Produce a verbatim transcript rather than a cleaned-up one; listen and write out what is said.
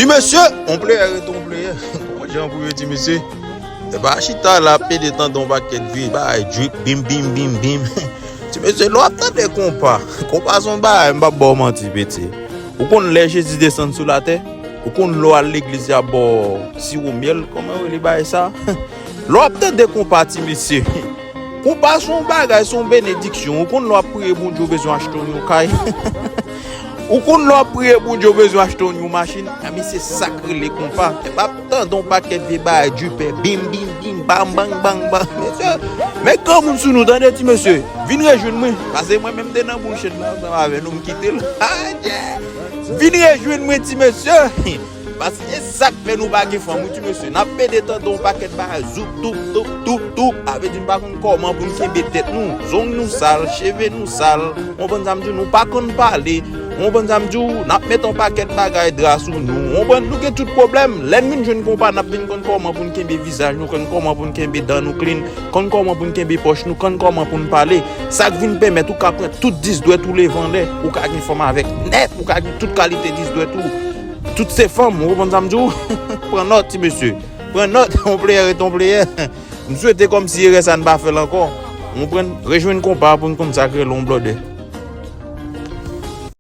Ti mesye, on player rete on player. Bon jan pou yo ti mesye. E pa chita la pede tande on pakèt vye bagay drip bim bim bim bim. Ti mesye, lè w ap tande konpa, konpa se on bagay, m p ap ba w manti piti. Ou konn lè Jezi desann sou latè? Ou konn lè w al legliz y ap ba w siwo myèl, kòman yo rele bagay sa? Lè w ap tande konpa ti mesye, konpa se on bagay, se on benediksyon. Ou konn lè w ap priye Bondye w bezwen achte yon kay. Ou konn lè w ap priye Bondye w bezwen achte yon machin. Ebyen se sa k rele konpa. E p ap tande yon pakèt vye bagay dripè bim bim bim bam bang bang bang. Mesye, met granmoun sou nou tande ti mesye. Vin rejwenn mwen. Paske mwen menm te nan boul chen nan ansanm avè nou m kite l. Adye! Vin rejwenn mwen ti mesye. Paske se sa k fè nou pa gen fanm wi ti mesye. N ap pede tande yon pakèt bagay zoup toup toup toup toup. A vle di n pa konn kòman pou n kenbe tèt nou. Zong nou sal, cheve nou sal. Ou konprann sa m di w, nou pa konn pale. Ou konprann sa m di w, n ap met yon pakèt bagay dra sou nou. Ou konprann, nou gen tout pwoblèm. Lè n vin jwenn konpa, n ap vin konn kòman pou n kenbe vizaj nou, konn kòman pou n kenbe dan nou clean, konn kòman pou n kenbe pòch nou, konn kòman pou n pale. Sa k vin pèmèt ou ka pran tout dis dwèt ou leve anlè, ou ka gen fanm avèk nèt, ou ka gen tout kalite dis dwèt ou. Tout se fanm, ou konprann sa m di w? Pran nòt, ti mesye. Pran nòt, on player rete on player. M swete kòmsi erè sa n pa fè l ankò. Ou konprann? Rejwenn konpa pou n konn sa k rele on blòdè.